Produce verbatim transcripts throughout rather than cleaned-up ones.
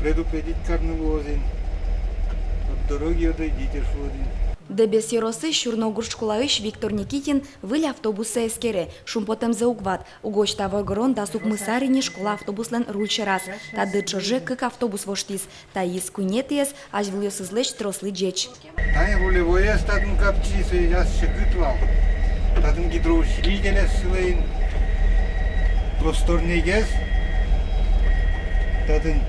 Предупредить карыны луоз ини. От дороги отойдите, шуод ини. Дэбес ёросысь Сюрногурт школаысь Виктор Никитин выль автобуссэ эскере. Шумпотэмзэ уг ват. Угось та воргорон дас укмыс ар ини школа автобуслэн руль сьӧраз. Та дыр ӵоже кык автобус воштӥз. Таиз куинетӥез, азьвылъёсызлэсь трослы ӟеч. Тани рулевоез татын капчи, сояз секыт вал. Татын гидроусилителез сылэ ини. Просторнейгес. Татын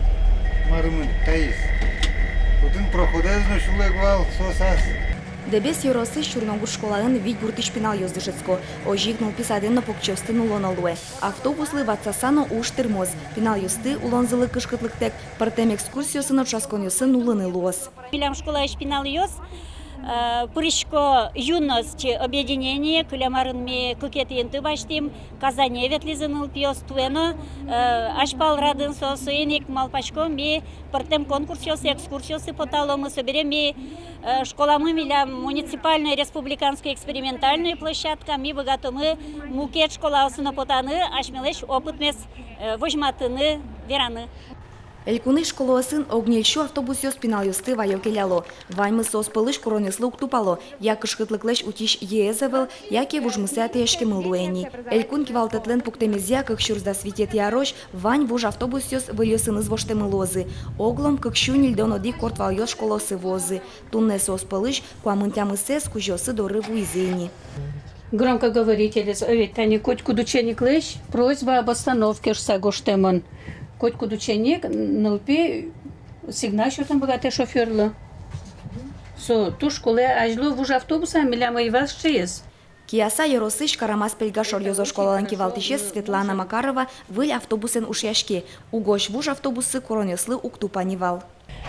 марымын таиз. Отын проходэз но сюлэк вал, соос ас. Дэбес ёросысь Сюрногурт школаын вить гуртысь пиналъёс дышетско. Озьы ик нылпи садэ но покчиосты нуллоно луэ. Автобуслы ватсаса но уж тырмоз. Пиналъёсты, улонзылы кышкытлыктэк, пӧртэм экскурсиосы но ӵошатсконъёсы нуллыны луоз. Милям школаысь пиналъёс, э, пырисько «Юность» объединение, кылем арын ми кыкетӥ инты басьтӥм, Казане ветлӥзы нылпиос, туэ но, э, азьпал радын соос. Соин ик малпаськом, ми пӧртэм конкурсъёсы, экскурсиосы поталомы. Собере ми, э, школамы милям муниципальной, республиканской экспериментальной площадка, ми быгатомы мукет школаосы но потаны, асьмелэсь опытмес, э, возьматыны, вераны. Элькунысь школаосын ог ньыль сю автобусъёс пиналъёсты ваё-келяло. Ваньмыз соос пӧлысь куронъёслы уг тупало, я кышкытлыклэсь утись йӧэз ӧвӧл, яке вужмысэ атыяськемын луэ ини. Элькун кивалтэтлэн пуктэмезъя, кык сюрс дас витетӥ арозь вань вуж автобусъёс выльёсыныз воштэмын луозы. Оглом кык сю ньыльдон одӥг кортвалъёс школаосы вуозы. Туннэ соос пӧлысь куамын тямысэз кузёосы доры вуизы ини. Громкоговорителез, э, ведь тани котькуд учениклэсь «Просьба об остановке» шуыса гожтэмын. Котькуд ученик, нылпи сигнал сётыны быгатэ шофёрлы. Со туж кулэ, азьло вуж автобусэн милям ӧй вал сыӵеез. Кияса ёросысь Карамас-Пельга шоръёзо школалэн кивалтӥсез Светлана Макарова выль автобусэн ушъяське. Угось вуж автобуссы куронъёслы уг тупа ни вал.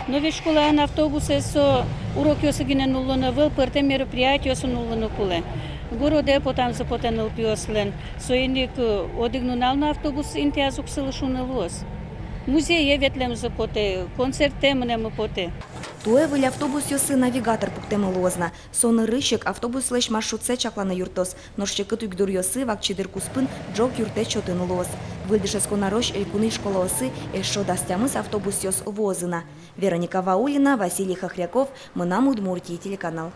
Но ведь школаын автобусэз со урокъёсы гинэ нуллоно ӧвӧл, пӧртэм мероприятиосы нуллыны кулэ. Городэ потамзы потэ нылпиослэн. Соин ик, э, одӥг нунал но автобус интыяз уг сылы шуыны луоз. Музее ветлэмзы потэ, концертэ мынэмы потэ. Туэ выль автобусъёсы навигатор пуктэмын луоз на. Со нырысь ик автобуслэсь маршрутсэ чакланы юрттоз. Нош секыт югдуръёсы вакчи дыр куспын ӝог юрттэт сётыны луоз. Выль дышетскон арозь элькунысь школаосы эшшо дас тямыс автобусъёс вуозы на. Вероника Ваулина, Василий Хохряков, «Мынам Удмуртие» телеканал.